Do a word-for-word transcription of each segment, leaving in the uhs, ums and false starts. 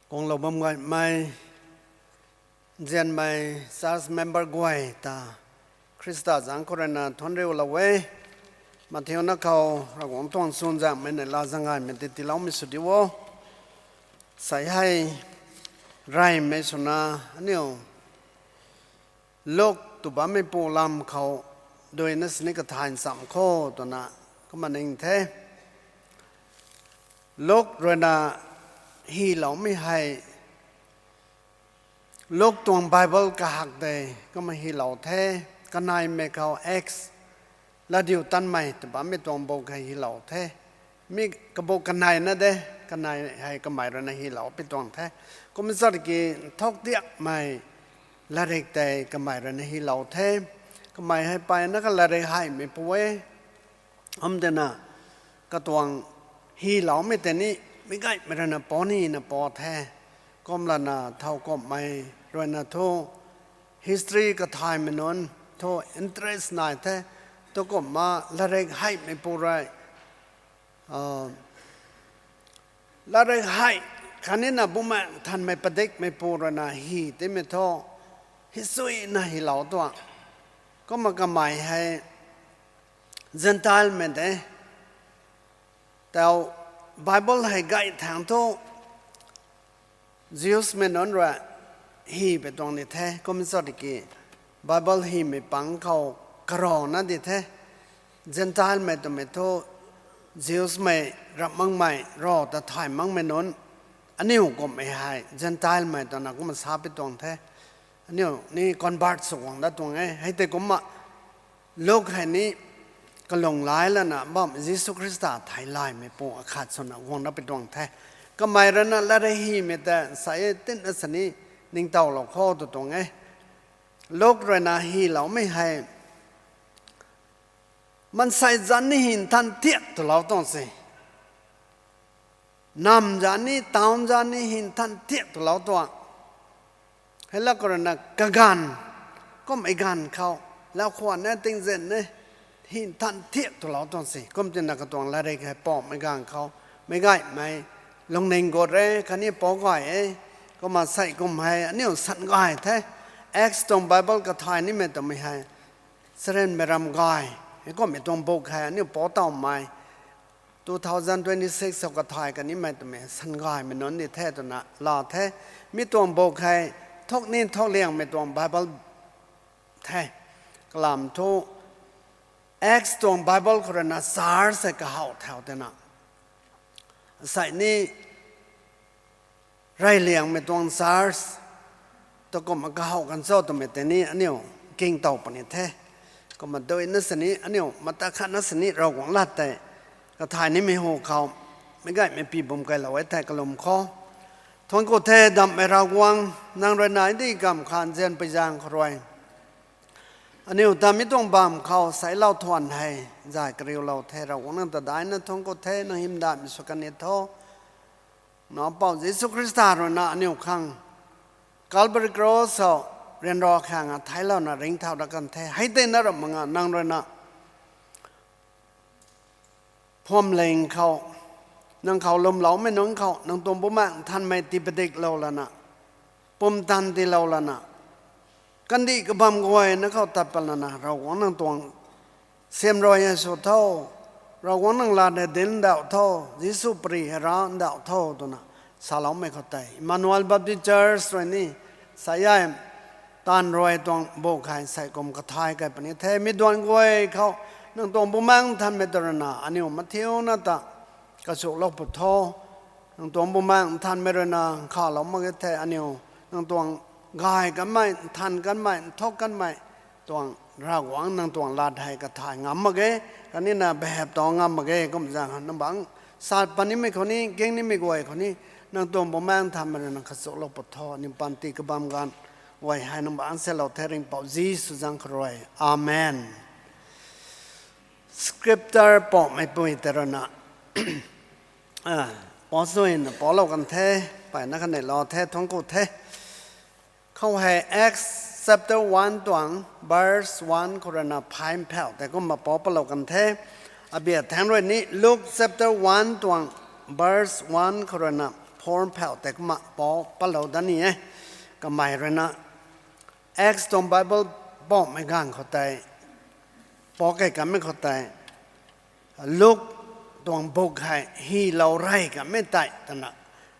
Guanglou bam gaymei, nzianmei church member guay ta Khrista zaeng khou ruina thuanc riulou e. Mathiuna khou Ravguangc tuang chuzaenghmei neihla zaeng gaymei tei tiiloumei sw diu o. Sei hei reymei swna aniu Luk tw bammeipu lam khou duina sini kathay nchamc kho twna kumna ning the. Luk ruina hyloumei hei Luk tuang Bible kahak tei kumna hylou the. Kaneimei khou Acts, Latdiutatmei tw bammei tuang book hei hylou the. Mi kabook kaneina de, kanei hei kamei ruina hylou pi tuang the. Kumna zat ki nthuk tiakmei latrik tei kamei ruina hylou the. Kamei hei mpeyna kha latrik heimeipu e. Kumtwna katuang hyloumei tei ni meic gaymei ruina puni na pu the. Kumlana thowkumhmei ruina thu history kathaymei nunc thu interest nai the. Thu kumna latrik heimeipu rui, latrik hei khatnina Bumaengh Nthanmei padikmeipu ruina hy timei thu hisuina hylou tuang. Kumna kamei hei Gentilemei de. Tau Bible hei gay thangc thu Jewsmei nunc rui hy pei tuang di the. Kumna zat ki Bible hymei pang khou karana di the. Gentilemei twmei thu Jewsmei ram makmei ro ta thay makmei nunc, aniu kumhmei hei Gentilemei twna kumna sa pi tuang the. Aniu ni convert sw guang dat tuang e. Hei tei kumna Luk hei ni kalung lay lana bam Jisu Khrista theilaymeipu akhat swna guang dat pi tuang the. Kamei ruina latrik hymei ta sei e tina sini ningtowlou kho tw tuang e. Luk ruina hyloumei hei maansei zanc ni hy nthan thiak twlou tuang se. Nam zanc ni, town zanc ni hy nthan thiak twlou tuang. Hei la khou ruina kaganv, kummei ganv khou, lau khwan e, tingzin e, hy nthan thiak twlou tuang se. Kumtwna katuang latrik hei pumhmei ganv khou meic gaymei lungning gut e, khatni pou gay e. Kumna sei kum hei aniu san gay the. Acts tuang Bible kathay nimei twmei hei charynmei ram gay, hei kummei tuang book hei aniu pou tawmei two thousand twenty-six khou kathay kanimei twmei san gaymei nunc di the twna laa the. Mi tuang book hei nthuk ni nthuk liangmei tuang Bible the. Kalam thu Acts tuang Bible khou ruina church hei kahaw thau twna, sei ni reyliangmei tuang church ta kumna kahaw kan cho twmei tei ni aniu ningtow puni the. Kumna duina sini aniu mata khatna sini Ravguangc lat tei kathay nimei hu khou meic gaymei pibum kailou e thei kalum khou. Thuanc ku the, dammei Ravguangc, nang ruina ndi kamv khan nzianpui zaeng khou rui aniu ta mi tuang bam khou seiclou thuan hei zay kariulou the. Ravguangc, nang ta daina thuanc ku the, nang hymdaihmei sw kan ni tho. Nac Mpouh Jisu Khrista ruina aniu khang Calvary Cross khou ryanra khang a theilouna ringcthau dat kan the. Hei tei na ram mak nga nang ruina phuamling khou, nang khou lwmloumei nunc khou nang tuang Bumaengh Nthanmei tii padiklou lana, pumtan tiilou lana, kandih kabam guayna khou tat pat lana, Ravguangc nang tuang siamruai hei sw tho, Ravguangc nang lat hei dinc ndauh tho, Jisu pary hei ra ndauh tho twna saloumei khou tei Emmanuel Baptist Church rui ni sa e, taanv rui tuang bu khei sei kum kathay kai puni the. Mi duan guay khou nang tuang Bumaengh Nthanmei ta ruina aniu mathiuna ta kachuklou pw tho. Nang tuang Bumaengh Nthanmei ruina nkhavlou mak ge the aniu, nang tuang gay kanmei, nthan kanmei, nthuk kanmei tuang Ravguangc nang tuang lat hei kathay ngam mak ge, khatnina behave ta ngam mak ge. Kum zaeng nang bangc sat pat nimei khou ni, ging nimei guay khou ni, nang tuang Bumaengh Nthanmei ruina kachuklou pw tho. Aniu panty kabam ganv guay hei nang bangc salou the, Ringhpouc Jisu zaeng khou rui. Amen. Scripture pumhmeipui tei ruina, a, pau suina paulou kan the, mpeyna kha neilou the, thuanc ku the. Khou hei Acts chapter one tuang verse one khou ruina phay mphauh tei kumna pau palou kan the. Abia thangc rui ni Luke chapter one tuang verse one khou ruina form phau tei kumna pou patlou dat ni e. Kamei ruina Acts tuang Bible poumei ganv khou tei, pou kei kanmei khou tei, Luk tuang book hei hylou rey kanmei tei twna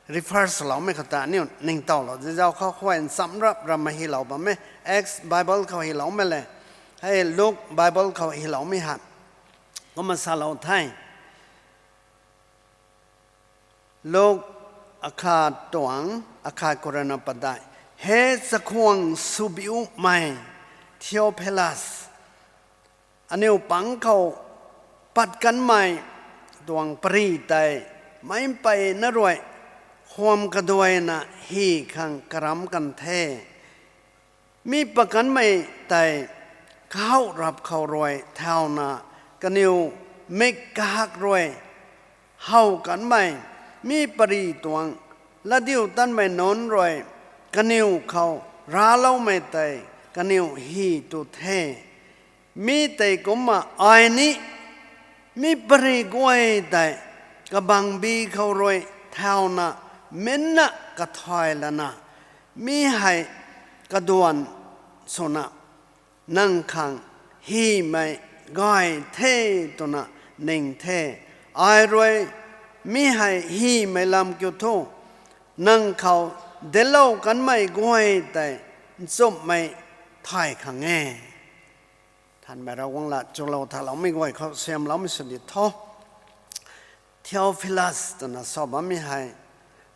refer swloumei khou tei aniu ningtowlou zizau khou khuay nchamc rap ramei hylou bam e. Acts Bible khou hyloumei le, hei Luk Bible khou hyloumei hei kumna salou the. Luk akhat tuang, akhat khou ruina padeih. He chakhwang swbiumei Theophilus, aniu pang khou pat kanmei tuang pary tei meic mpeyna rui khwam kaduaina hy khang karamc kan the. Mi pat kanmei tei kahaw rap khou rui thauna kaniw mik kahak rui how kanmei, mi pary tuang latdiutatmei nunc rui kaniw khou racloumei tei kaniw hy tu the. Mi tei kumna ai ni mi pary guay tei kabangbi khou rui thauna minna kathay lana, mi hei kaduan swna nang khang hymei gay the twna ning the. Ai rui mi hei hymei lam kiu thu, nang khou dinclou kanmei guay tei nchumhmei thay khang e. Thanmei Ravguangc lat chulou thaloumei guay khou siamloumei sw di tho. Theophilus twna sa bammei hei,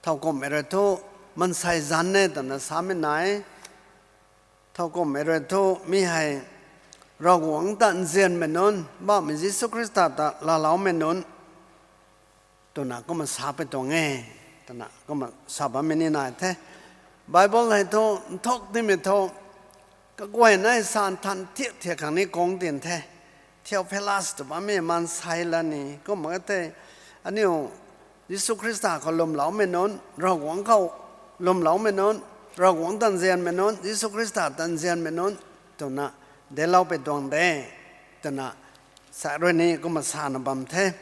thowkumhmei rui thu maansei zanc e twna samei nai. Thowkumhmei rui thu mi hei Ravguangc ta nzianmei nunc, Poubauhmei Jisu Khrista ta laaloumei nunc twna kumna sa pui tuang e, twna kumna sa bammei ni nai the. Bible hei thu nthuk timei thu kaguayna sa nthan thiak thiak khang ni kung tin the. Theophilus tw bammei maansei la ni kumna ka the, aniu Jisu Khrista khou lwmloumei nunc, Ravguangc khou lwmloumei nunc, Ravguangc ta nzianmei nunc, Jisu Khrista ta nzianmei nunc twna dinclou pui tuang de, twna sa rui ni kumna sana bam the.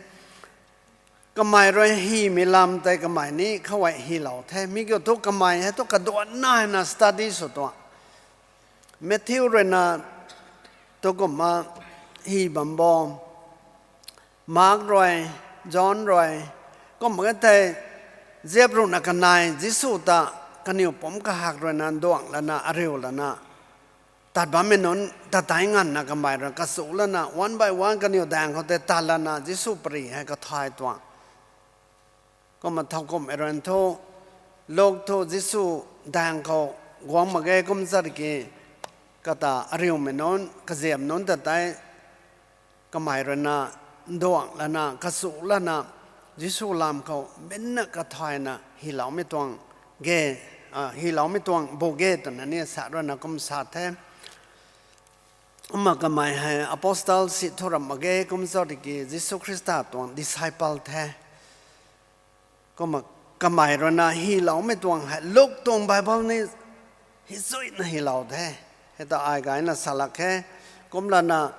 Kamei rui hymei lam tei kamei ni khou hei hylou the. Mi kiu thu kamei hei thu kaduan naina study sw tuang. Matthew ruina tu kumna hy bam bo, Mark rui, John rui, kumna ka tei ziap ruhna kanei Jisu ta kaniw pumc kahak ruina nduangh lana, ariw lana tat bammei nunc ta tei nganvna kamei rui kachu lana one by one kaniw daeng khou tei tat lana Jisu pary hei kathay tuang. Kumna thowkumhmei rui thu, Luk thu Jisu daeng khou guang mak ge kum zat ki, kata ariwmei nunc, kaziap nunc ta tei kamei ruina nduangh lana, kachu lana, Jisu lam khou minna kathayna hyloumei tuang ge, hyloumei tuang bo ge twna ni sa ruina kum sa the. Kumna kamei hei apostle si thu ramh mak ge kum zat ki Jisu Khrista tuang disciple the. Kumna kamei ruina hyloumei tuang hei Luk tuang Bible ni hi zuina hylou the. Hei ta ai gayna salak khe. Kumlana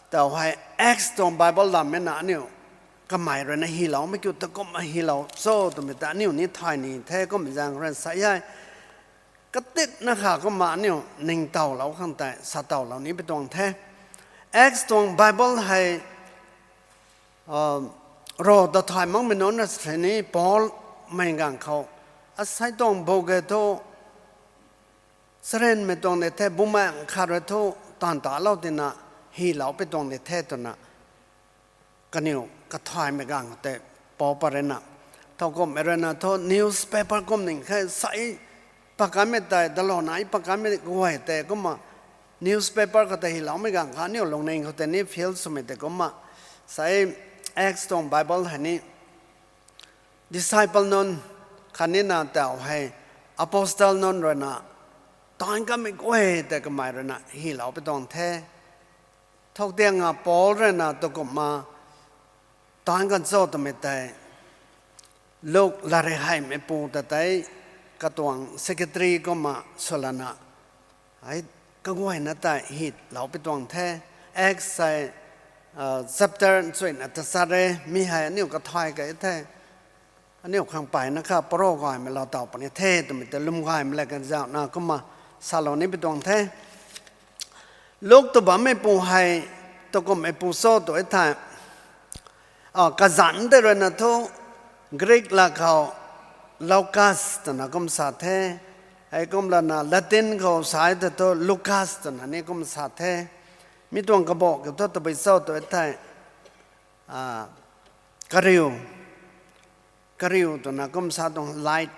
tau hei Acts tuang Bible lam e na aniu kamei ruina hyloumei kiu ta kumna hylou cho twmei ta aniu ni thay ni the kum zaeng ruina sa e. Katitna kha kumna aniu ningtowlou khang tei satowlou ni pi tuang the. Acts tuang Bible hei rav ta thay makmei nunc na sini Paul mei ganv khou asei tuang bo ge thu charynmei tuang de the, bumaengh khat rui thu taanv talou tina hylou pi tuang de the twna kaniw kathaymei ganv tei pou pat ruina, thowkumhmei ruina thu newspaper kum ning khe sei, pakanmei tei dalouna ei pakanmei guay tei kumna newspaper khou tei hyloumei ganv kha aniu lungning khou tei ni fill swmei tei kumna sei Acts tuang Bible hei ni disciple nunc khatnina tau hei apostle nunc ruina taanv kanmei guay tei kamei ruina hylou pi tuang the. Thowtianga Paul ruina tu kumna taanv kan cho twmei tei Luk latrik heimeipu ta tei katuang secretary kumna swlana hei kaguayna tei hylou pi tuang the. Acts hei chapter chuina tachat re, mi hei aniu kathay kei the. aniu khang peyna kha parou gaymei lou taw puni the twmei tei lwm gaymei le kazauhna kumna salou ni pi tuang the. Luk tw bammeipu hei, tukumhmeipu cho tw e thei, kazanc tei ruina thu Greek lat khou Lukas twna kum sa the, heikumlana Latin khou sa e tei thu Lucas twna ni kum sa the. Mi tuang kabah kiu thu tabui cho tw e thei, kariu, kariu twna kum sa tuang light,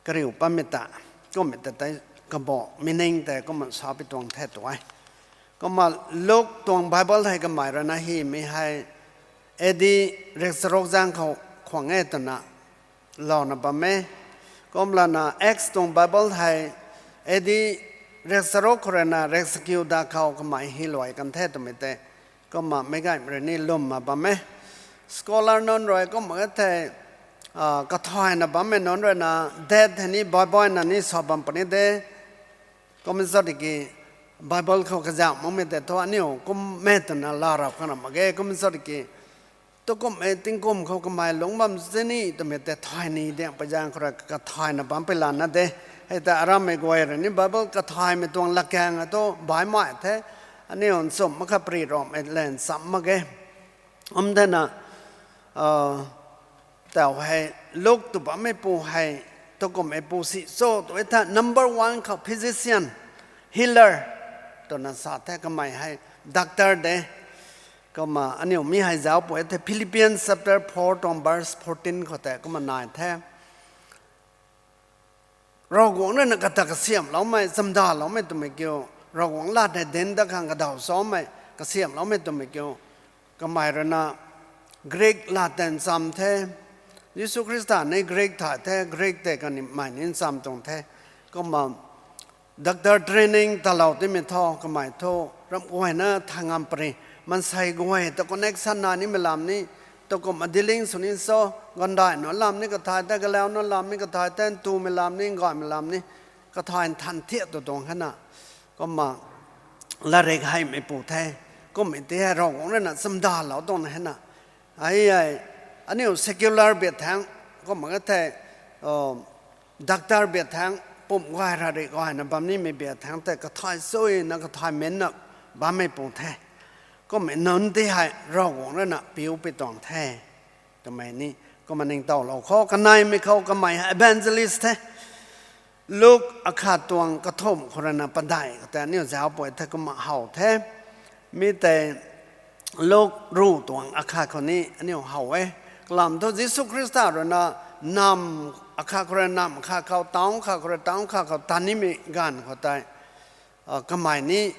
kariu pammei ta, kummei ta tei kabah meaning tei kumna sa pi tuang the tw e. Kumna Luk tuang Bible hei kamei ruina hymei hei A D riakcharuk zaeng khou khwan e twna louna bam e. Kumlana Acts tuang Bible hei A D riakcharuk khou ruina riakchakiu da khou kamei hy luai kan the twmei tei kumna meic gaymei rui ni lwmna bam e. Scholar nunc rui kumna e thei, kathayna bammei nunc ruina date hei ni baibana ni sa bam puni de. Kum e cho tiki Bible khou kazauh makmei tei thu aniu kum e twna laa rap khang ram mak ge. Kum e cho tiki tukumhmei tingkum khou kamei lungc bam sini twmei tei thay ni diang pui zaeng khou rui kathayna bam pui lana de. Hei tei arammei guay rui ni Bible kathaymei tuang latkaeng thu baihmei the, aniu nchumh makha pri ramhmei lan cham mak ge. Kum thena, tau hei Luk tw bammeipu hei tukumhmeipu si cho tw e thei number one khou physician, healer twna sa the, kamei hei doctor de. Kumna aniu mi hei zauc pui e thei Philippians chapter four tuang verse fourteen khou tei kumna nai the. Ravguangc ruina kata kasiamhloumei, chamdaloumei twmei kiu, Ravguangc lat hei dinc dat khang kadaw chamei, kasiamhloumei twmei kiu, kamei ruina Greek lat tei ncham the. Jisu Khrista ni Greek thay the, Greek tei kanimei ni ncham tuang the. Kumna doctor training talou timei thu kamei thu ramh guayna thay ngam pary, maansei guay ta connection nai nimei lam ni, tukumhna dealing sw ni cho, gandai nunc lam ni kathay the, galau nunc lam ni kathay the, ntumei lam ni, gaymei lam ni, kathay nthan thiak tu tuang hena. Kumna latrik heimeipu the, kummei ti hei Ravguangc ruina chamdalou tuang hena. Ai, aniu secular bia thaeng, kumna ka thei, doctor bia thaeng, pumh gay ra ri gayna bam nimei bia thaeng tei kathay chuyna kathay menna bammeipu the. Kummei nunc ti hei Ravguangc ruina piu pi tuang the twmei ni kumna ningtowlou khou, kaneimei khou kamei hei evangelist the. Luk akhat tuang kathumh khou ruina padeih khou tei aniu zauc pui the kumna how the. Mi tei Luk ruh tuang akhat khou ni aniu how e. Kalam thu Jisu Khrista ruina namv akhat khou rui namv akhat khou, town khat khou rui town khat khou tat nimei ganv khou tei, kamei ni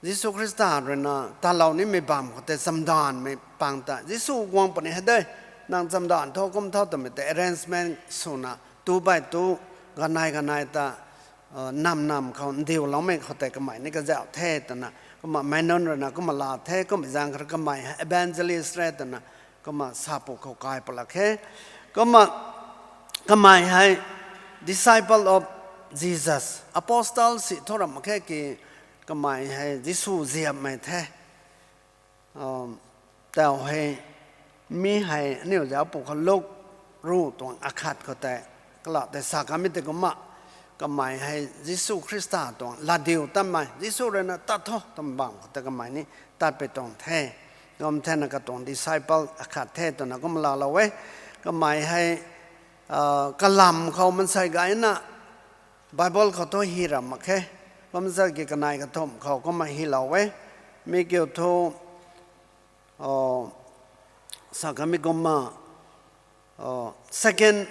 Jisu Khrista ruina tatlou nimei bamv khou tei chamdanvmei pang ta Jisu guang puni hei de, nang chamdanv tho kum tho twmei tei arrangement swna two by two, ganei ganei ta, namv namv khou ndiuloumei khou tei kamei ni kazauh the twna kumna meic nunc ruina kumna laa the. Kummei zaeng khou kamei hei evangelist re twna kumna sa pwkhou kai pw lak khe. Kumna kamei hei disciple of Jesus, apostle si thu ram mak khe ki, kamei hei Jisu ziapmei the. Tau hei mi hei aniu zauc pwkhou Luk ruh tuang akhat khou tei, kalam tei sa kamei tei kumna, kamei hei Jisu Khrista tuang latdiutatmei, Jisu ruina tat tho twmei bamv khou tei kamei ni tat pui tuang the. Kum thena katuang disciple akhat the twna kumna laalou e. Kamei hei kalam khou maansei gayna Bible khou thu hy ram mak khe. Kum sa ki kanei kathumh khou kumna hylou e. Mi kiu thu, sa kamei kumna, Second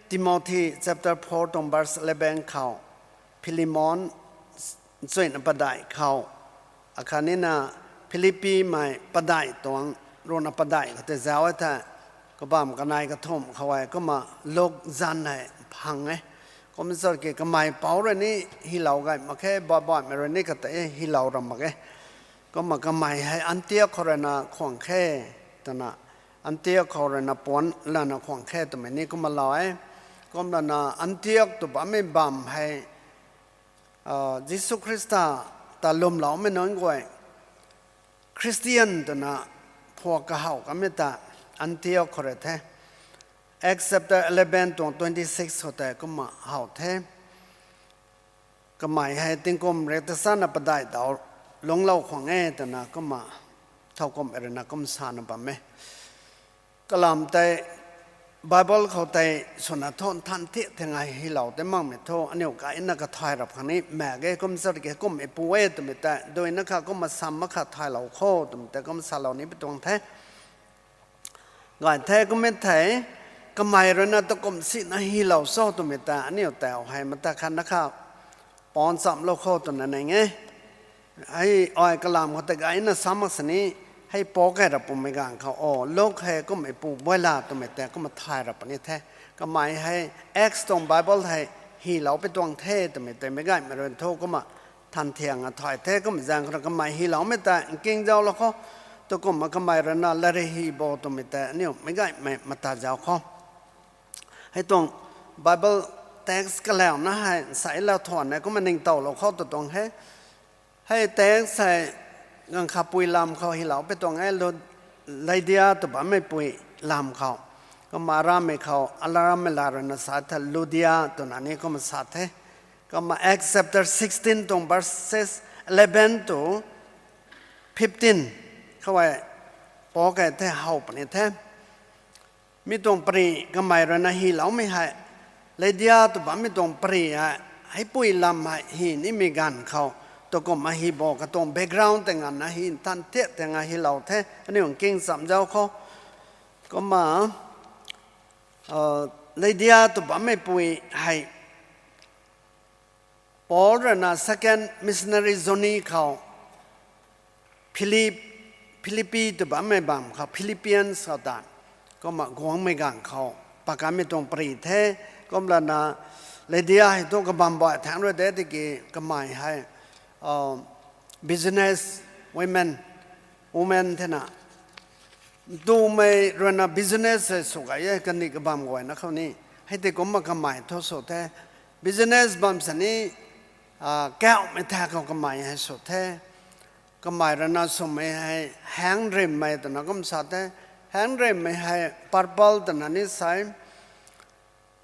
Timothy chapter four tuang verse eleven khou, Philemon chuina padeih khou, akhatnina Philippimei padeih tuang, ruhna padeih khou tei zauc e the, kabamv kanei kathumh khou e, kumna Luk zanc hei phang e. Kum sa ki kamei pouc rui ni hylou gay mak khe, babaihmei rui ni katei hylou ram mak e. Kumna kamei hei Antiok khou ruina khwan khe twna, Antiok khou ruina puanc lana khwan khe twmei ni kumna laa e. Kumlana Antiok tw bammei bamv hei, Jisu Khrista ta lwmloumei nunc guay Christian twna phuak kahow kamei ta Antiok khou rui the. Acts chapter eleven tuang twenty six khou tei kumna how the. Kamei hei tingkum rui ta sana padeih daw lungclou khwang e twna kumna thowkumhmei rui na kum sana bam e. Kalam tei Bible khou tei swna thu nthan thi thei ngai hylou tei makmei thu aniu gayna kathay rap khang ni mak ge, kum zat ki kum e pu e twmei tei duina kha kumna sam mak kha thaylou kho twmei tei kum salou ni pi tuang the. Gay the kum e thei, kamei rui na takum sina hylou cho twmei tei aniu tei hei mata khat na kha paan chamlou kho twna ning e. Hei ai kalam khou tei gayna sa mak sini, hei pou key rap pumei ganv khou o Luk hei kum e pu buay la twmei tei kumna thay rap puni the. Kamei hei Acts tuang Bible hei hylou pi tuang the twmei tei meic gaymei rui thu kumna than thiang a thay the. Kumna zaeng khou rui kamei hyloumei tei nking zauclou kho, takumna kamei rui na lari hy bo twmei tei aniu meic gaymei mata zauc kho. Hei tuang Bible text kalauna hei nsei la thuan e kumna ningtowlou kho tw tuang he. Hei text hei ganv kha pui lam khou hylou pi tuang e, Lu-, Lydia tw bammei pui lam khou. Kumna arammei khou, arammei la rui na sa the Ludia twna ni kumna sa the. Kumna Acts chapter sixteen tuang verses eleven to fifteen khou e pou key the how puni the. Mi tuang pari kamei rui na hyloumei hei, Lydia tw bammei tuang pari hei, hei pui lam hei hy nimei ganv khou, takumna hy bo katuang background tei nganvna hy nthan thi thei ngai hylou the, aniu nking cham zauc kho. Kumna, Lydia tw bammei pui hei, Paul rui na second missionary journey khou, Philip-, Philippi tw bammei bam khou, Philippians khou ta, kumna guangmei ganv khou, pakanmei tuang pari the, kumlana Lydia hei thu kabam bai thaengc rui de tiki kamei hei, business women, women thena, ntumei rui na business hei sw gay e kaniw kabam guayna khou ni. Hei tei kumna kamei thu sw the. Business bam sini, kauhmei tha khou kamei hei sw the. Kamei rui na swmei hei hangrimmei twna kum sa the. Hangrimmei hei purple twna ni sa e.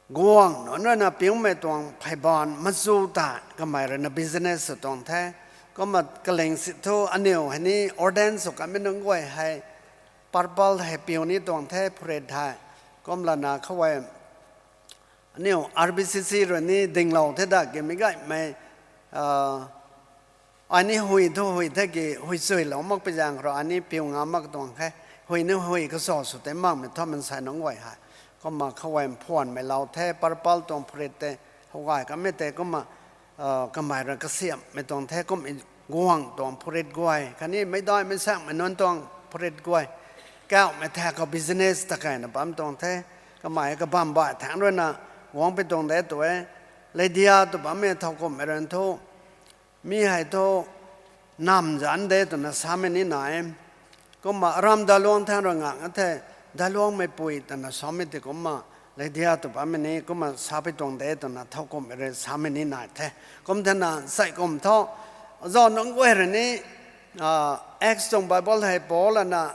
Guangc nunc rui na piumei tuang pheyban machu ta kamei rui na business sw tuang the. Kumna kaling si thu aniu hei ni ordain sw kanmei nunc guay hei purple hei piu ni tuang the, phurit hei. Kumlana khou e aniu R B C C rui ni dinglou the da kimei gaymei, ai ni hui thu hui the ki hui chuylou makpui zaeng khou rui ai ni piu ngam mak tuang khe. Hui ni hui kacha sw tei makmei thu mansei nunc guay hei. Kumna khou e mphuanmei lou the, purple tuang phurit tei, how gay kamei tei kumna, kamei rui kasiamhmei tuang the, kum guangc tuang phurit guay khatni meicdaihmei saekmei nunc tuang phurit guay, kauhmei tha khou business ta keyna bam tuang the. Kamei kabam bai thaengc rui na guang pi tuang de tw e. Lydia tw bammei thowkumhmei rui thu, mi hei thu namv zanc de twna samei ni nai e. Kumna aram daluang thaeng rui ngak a the, daluangmei pui twna samei tei kumna, Lydia tw bammei ni kumna sa pi tuang de twna thowkumhmei rui samei ni nai the. Kum thena sei kum thu, zauc nunc guay rui ni, Acts tuang Bible hei Paul lana,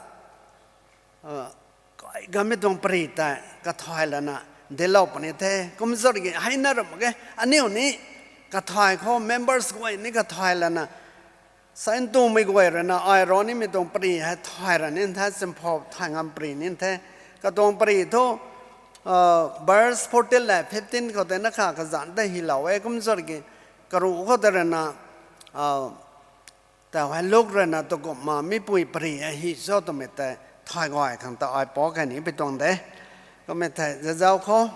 kai gamei tuang pari tei kathay lana dinclou puni the. Kum zat ki hei na ram mak ge, aniu ni kathay khou members guay ni kathay lana, sa ntumei guay rui na ai rui nimei tuang pari hei thay ra ni the, simphou thay ngam pari ni the. Katuang pari thu, verse fourteen le fifteen khou tei na kha kazanc tei hylou e, kum zat ki karuh khou tei rui na, tau hei Luk rui na takumhna mipui pari hei hy cho twmei tei thay guay khang ta ai pou key ni pi tuang de. Kummei thei zazauc khou,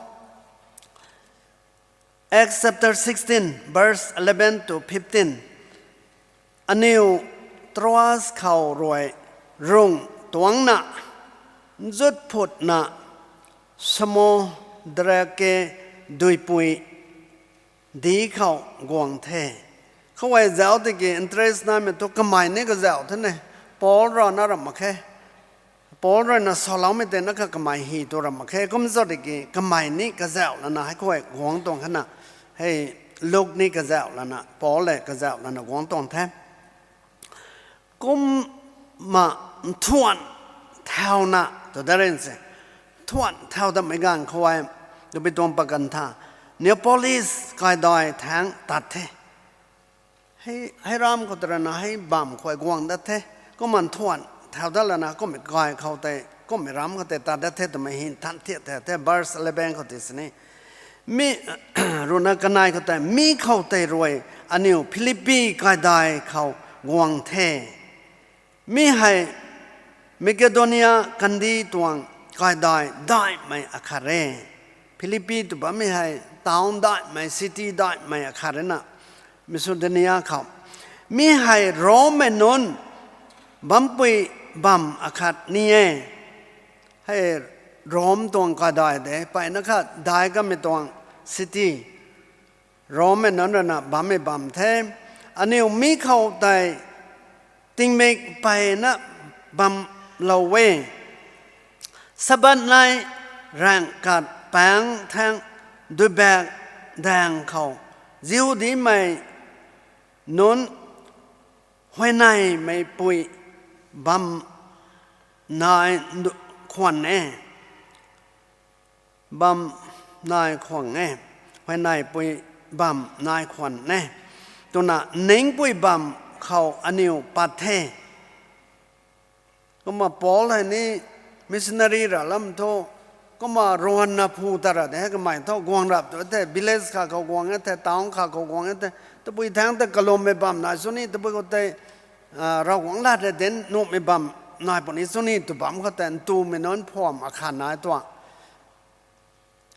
Acts chapter sixteen, verse eleven to fifteen. Aniu Troas khou rui rung tuangcna, nzut phutna, Samodrake duipui dih khou guang the. Khou e zauc tiki interest namei thu kamei ni kazauh the ne. Paul rui na ram mak khe. Paul rui na saloumei tei na kha kamei hy tu ram mak khe. Kum zat tiki kamei ni kazauh lana hei khou e guang tuang khana, hei Luk ni kazauh lana, Paul le kazauh lana guang tuang the. Kumna nthuan thauna tw da rin se. thuan thau datmei ganv khou e, tabui tuang pakan tha, Neapolis kaidai thaeng tat the. Hei, hei ram khou tei rana hei bam khou e guang dat the. Kumna thuan thau dat lana kummei kai khou tei, kummei ram khou tei tat dat the twmei hei than thiak the, the verse eleven khou tei sini. Mi, ruina kanei khou tei, mi khou tei rui aniu Philippi kaidai khou guang the. Mi hei Makedonia kandih tuang kaidai daihmei akhat re. Philippi tw bammei hei town daihmei, city daihmei akhat rena, Macedonia khou. Mi hei Rommei nunc bampui bam akhat ni e. Hei Rom tuang kaidai de, mpeyna kha dai kamei tuang city, Rommei nunc rana bammei bam the. Aniu mi khou tei tingmik mpeyna bamlou e. Sabbath nai raengc kat paengc thaeng duibak daeng khou Jihudimei nunc huayneymei pui bam nai khwan e. Bam nai khwan e. Huayneymei pui bam nai khwan e. Twna ningpui bam khou aniu pat the. Kumna Paul hei ni missionary ra lam thu, kumna ruanna phu ta ra de, kamei thu guang rap tu the, village khat khou guang e the, town khat khou guang e the, tabui thaeng tei kalummei bam nai sw ni, tabui khou tei, Ravguangc lat rui dinc nuhmei bam nai puni sw ni tw bam khou tei ntumei nunc phuam akhat nai tuang.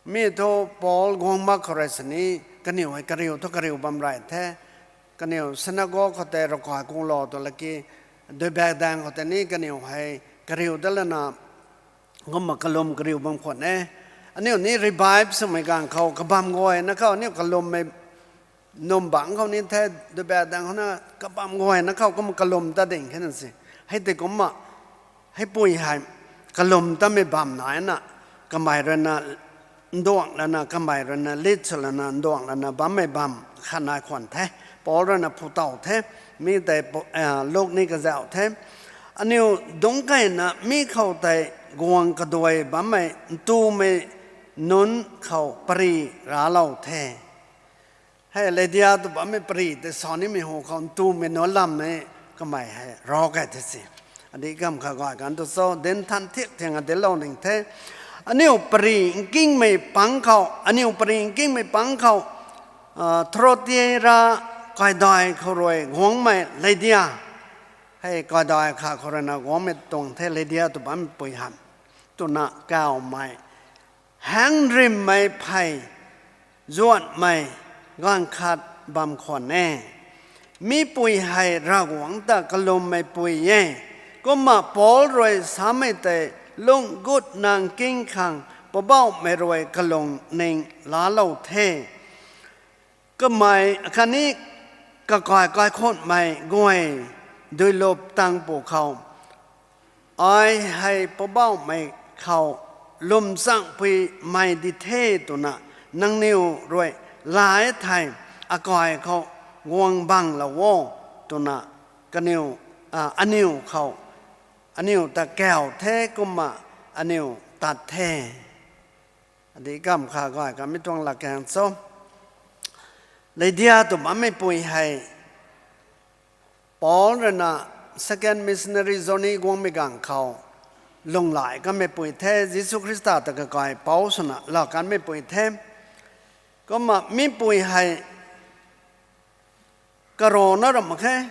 Mi thu Paul guang mak khou rui sini, kaniw hei kariu thu kariu bam rey the, kaniw synagogue khou tei ravkai kunglou tu laki, duibak daeng khou tei ni kaniw hei kariu dat lana, kumna kalum kariu bam khwan e. Aniu ni revive swmei ganv khou kabam guayna khou aniu kalummei num bangc khou ni the, duibak daeng khou na kabam guayna khou kumna kalum ta ding khe na si. Hei tei kumna, heipui hei kalum tamei bam naina, kamei ruina nduang lana, kamei ruina lead sw lana, nduang lana bammei bam khat nai khwan the. Paul ruina phu tow the, mi tei Luk ni kazauh the. Aniu dungc keyna mi khou tei guang kaduai bammei ntumei nunc khou pary raclou the. Hei Lydia tw bammei pary tei sa nimei hu khou ntumei nunc lam e, kamei hei rav key the si. Adih kamv kha gay kan tu cho, dinc than thiak thiang a dinclou ning the. Aniu pary nkingmei pang khou, aniu pary nkingmei pang khou, Thuatira kaidai khou rui guangmei Lydia. Hei kaidai khat khou ruina guangmei tuang the, Lydia tw bammei pui hei. Twna kawmei haengc rimmei phey zuanhmei ganv khat bam khwan e. Mipui hei Ravguangc ta kalummei pui e. Kumna Paul rui samei tei lung gutna nking khang Poubauhmei rui kalung ning laalou the. Kamei khatni kakai kaikhunhmei guay duilup tang pwkhou, ai hei Poubauhmei khou lwmchangpuimei di the twna nangniw rui lay thei akai khou guang banglou o twna kaniw, aniw khou, aniw ta kau the kumna aniw tat the. Adih kamv kha gay kamei tuang latkaeng cho. Lydia tw bammeipui hei Paul ruina second missionary journey guangmei ganv khou lunglay kanmeipui the, Jisu Khrista ta kakaipouc swna laa kanmeipui the. Kumna mipui hei karana ram mak khe.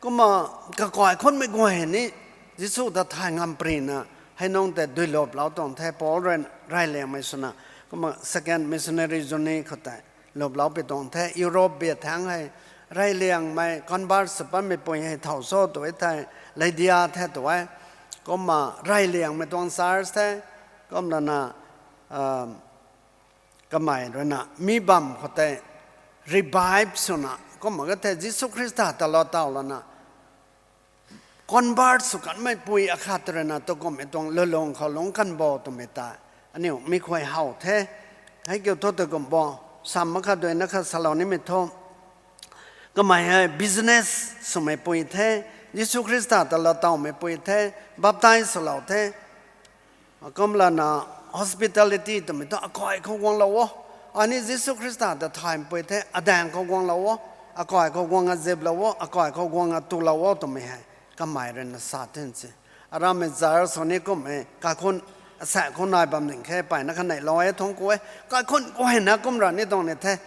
Kumna kakai khunmei guay ni Jisu ta thay ngam prina hei nungc tei duiluplou tuang the, Paul rui reyliangmei swna. Kumna second missionary journey khou tei luplou pi tuang the, Europe bia thaeng hei reyliangmei convert sw patmeipui hei thow cho tw e thei, Lydia the tw e. Kumna reyliangmei tuang church the. Kumna na, kamei ruina mi bam khou tei revive swna kumna ka the, Jisu Khrista ta laa taw lana convert sw kanmeipui akhat ruina tu kummei tuang lulung khou lungc kan bo twmei ta aniu mi khuay how the. Hei kiu thu tu kum bo, sam makhat duina khat salou nimei thu, kamei hei business swmeipui the, Jisu Khrista ta laa tawmeipui the, baptize swlou the. Kumlana hospitality twmei thu akai khou guanglou o. Ai ni Jisu Khrista ta thaymei pui the, adaeng khou guanglou o. Akai khou guang a ziplou o, akai khou guang a tulou o twmei hei kamei ruina sa the se. Aramei church sw ni kum e, kaikhun, asaekc khou nai bam ding khe, mpeyna kha neilou e thungc ku e. Kaikhun khou hei na kum ra ni tuang ni the.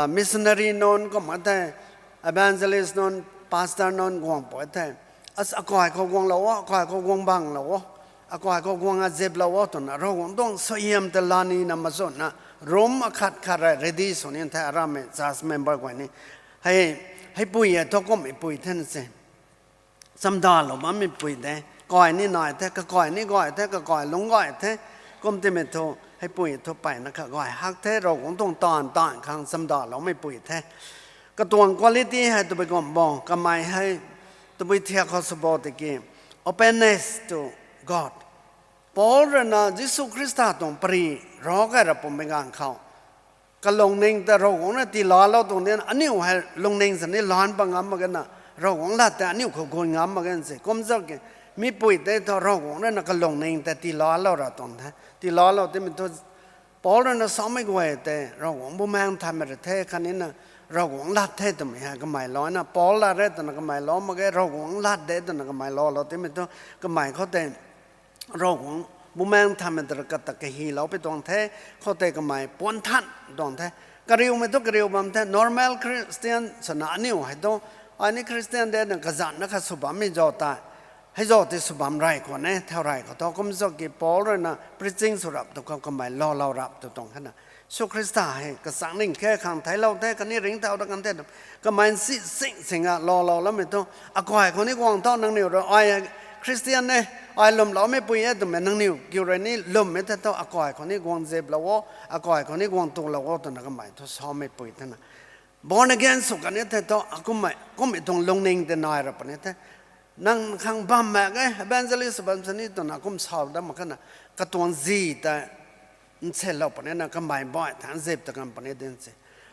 Missionary nunc kumna the, evangelist nunc, pastor nunc guang pui the. As akai khou guanglou o, akai khou guang banglou o. Akai khou guang a ziplou o twna Ravguangc tuang suaihiam ta lanina machunna room akhat khat rui ready sw ni the aramei church member guay ni. Hei, hei pui e thu kummei pui the na se. Chamdalou bammei pui de. Kai ni nai the, kakai ni gay the, kakai lungc gay the. Kum timei thu, hei pui thu mpeyna kha gay hak the, Ravguangc tuang taanv taanv khang chamdaloumei pui the. Katuang quality hei tabui kum bo, kamei hei tabui thiak khou sw bo tiki, openness to God. Paul ruina Jisu Khrista tuang pary rav kai ra pummei ganv khou kalungning ta Ravguangc na tiilalou tuang dina, aniu hei lungning sini lan pat ngam mak ge na, Ravguangc lat tei aniu khou gun ngam mak ge se. Kumzak ki, mi pui tei thu Ravguangc ruina kalungning ta tiilalou ra tuang the. Tiilalou timei thu, Paul ruina samei guay tei Ravguangc Bumaengh Nthanmei rui the khatni na, Ravguangc lat the twmei hei kamei lou na, Paul lat re twna kamei lou mak ge, Ravguangc lat de twna kamei loulou timei thu, kamei khou tei Ravguangc Bumaengh Nthanmei ta kata kahylou pi tuang the, khou tei kamei puan than tuang the. Kariumei thu kariu bam the, normal Christian swna aniu hei thu, ai ni Christian de na kazanc na kha sw bammei zauc tei, hei zauc tei sw bam rey khwan e, thau rey khou thu, kumzak ki Paul ruina preaching sw rap tu khou kamei loulou rap tu tuang khe na. Jisu Khrista hei kachang ning khe khang theiclou the, khatni ringcthau dat kan the, kamei si sing sing a loulou loumei thu, akai khou ni guang tho nangniw rui, ai Christian e, ai lwmloumei pui e twmei nangniw kiu rui ni lwmmei the thu, akai khou ni guang ziplou o, akai khou ni guang tulou o twna kamei thu samei pui the na. Born again sw kan e the thu, akummei, kummei tuang lungning tei nai ra puni the. Nang khang bam mak ge, evangelist bam sini twna kum sa dat mak khe na, katuang zi tei nselou puni na, kamei bai than zip ta kan puni din se.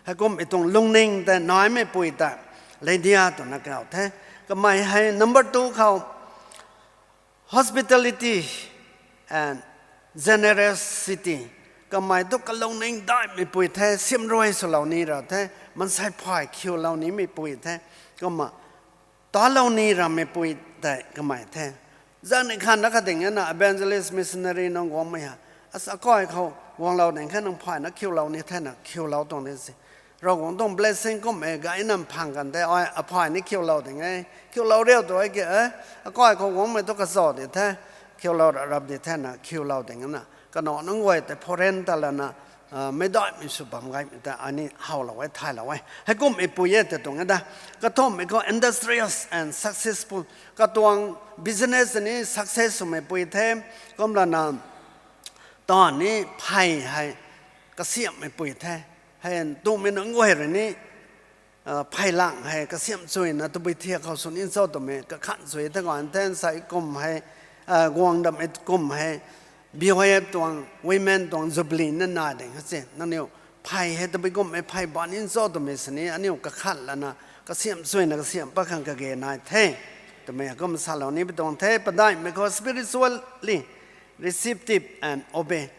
Heikummei tuang lungning tei naimei pui tei Lydia twna kau the. Kamei hei number two khou, hospitality and generosity. Kamei thu kalungning daihmei pui the, siamruai swlou ni ra the, maansei phay khiulou nimei pui the. Kumna talou ni ramei pui tei kamei the. Zang ni khan na kha ding e na, evangelist, missionary nunc guangmei ha, as akai khou guanglou ding khe, nang phayna khiulou ni the na khiulou tuang ni se. Ravguangc tuang blessing kum e gayna mphang kan the, ai aphay ni khiulou ding e. Khiulou riu tu e ki e, akai khou guangmei thu kaza di the, khiulou ra rap di the na khiulou ding na. Kanac nunc guay tei foreign ta lana, meic daihmei sw bam gaymei tei ai ni howlou e, thaylou e. Heikummei pui e tei tuang e da. Kathumhmei khou industrious and successful. Katuang business ni success swmei pui the, kumlana taanv ni phey hei kasiamhmei pui the. Hei tumei nunc guay rui ni phey lang hei kasiamh chuyna tabui thiak khou sw ni cho twmei kakhan chuy the kan the, nsei kum hei, guang dammei kum hei, B Y F tuang, women tuang jubilee na nai ding kha se, nangniw phey hei tabui kummei phey ban ni cho twmei sini aniu kakhan lana kasiamh chuyna kasiamh pat khang kage nai the twmei kum salou ni pi tuang the. Padaihmei khou spiritually receptive and obey.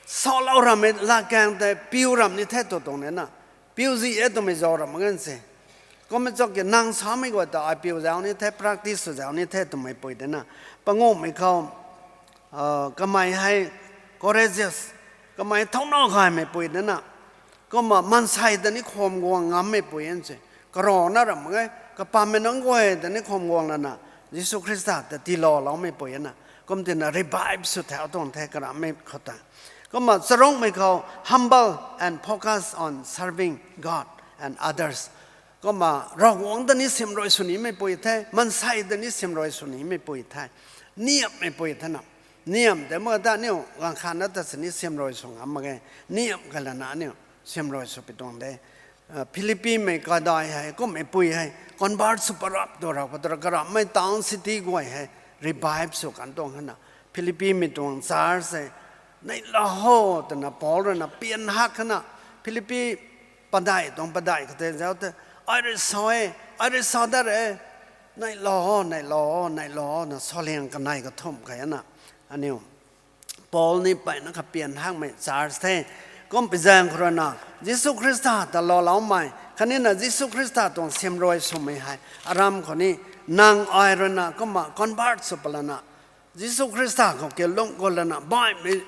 Salou ramei latkaeng tei piu ram ni the tu tuang ni na. Piu zi e twmei zauc ram mak gan se. Kummei chak ki nang samei guay ta ai piu zauc ni the, practice sw zauc ni the twmei pui de na. Panguhmei khou, kamei hei courageous, kamei thouna gaymei pui de na. Kumna maansei ta ni kham guang ngammei pui an se. Karana ram mak ge, kapammei nunc guay ta ni kham guang lana, Jisu Khrista ta tiilouloumei pui na. Kum tina revive sw thau tuang the karammei khou ta. Kumna charukmei khou humble and focus on serving God and others. Kumna Ravguangc ta ni siamruai sw nimei pui the, maansei ta ni siamruai sw nimei pui the. Niamhmei pui the na. Niamh tei mak ta aniu ganv khat na ta sini siamruai sw ngam mak ge. Niamh kai lana aniu siamruai sw pi tuang de. Philippimei kadai hei kummei pui hei convert sw parap tu rau khou tu ra karammei town city guay hei revive sw kan tuang khe na. Philippimei tuang church hei neilou ho twna Paul ruina pian hak khe na. Philippi padeih tuang padeih khou tei zauc tei, ai rui sa e, ai rui sa dat re, neilou, neilou, neilou na saliang kanei kathumh kei na. Aniu Paul ni mpeyna kapian hakmei church the. Kumpui zaeng khou rui na, Jisu Khrista ta laaloumei khatni na Jisu Khrista tuang siamruai swmei hei aram khou ni, nang ai rui na kumna convert sw palana, Jisu Khrista khou kilung khou lana baihmei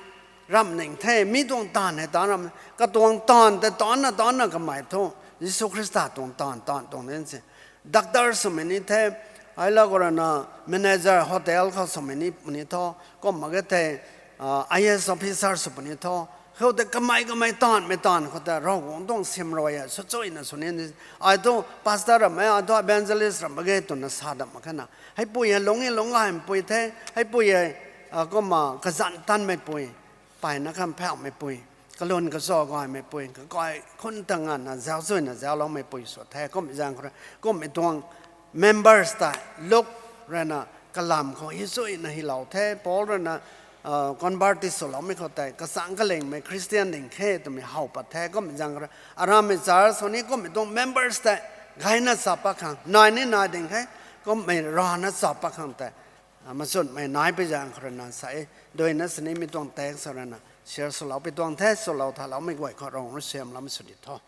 ramh ning the. Mi tuang taanv hei taanc ram, katuang taanv tei taancna taancna kamei thu, Jisu Khrista tuang taanv taanc tuang din se. Doctor swmei ni the, ai la khou rui na manager hotel khou swmei ni puni tho, kum mak ge thei, IAS officer sw puni tho. Khou tei kamei kamei taanvmei taanv khou tei Ravguangc tuang siamruai e, swchuina sw ni. Ai thu pastor ram e, ai thu evangelist ram mak ge twna sa dam mak khe na. Heipui hei lungc e lungc gaymei pui the, heipui hei, kumna kazanc tanmei pui, mpeyna kham phauhmei pui, kalun kaza gaymei pui, kakai khun ta nganvna zaucchuina zaucloumei pui sw the. Kummei zaeng khou rui, kummei tuang members tei Luk rui na kalam khou hei chuina hylou the. Paul rui na convert swloumei khou tei kachangc kalingmei Christian ding khe twmei how pat the. Kummei zaeng khou rui aramei church khou ni kummei tuang members tei gayna cha pat khang nai ni nai ding khe, kummei rana cha pat khang tei machunmei nai pui zaeng khou rui na sa e. Duina sini mi tuang text rui na share swlou pui tuang the, swlou thaloumei guay khou Ravguangc rui siamloumei sw di tho.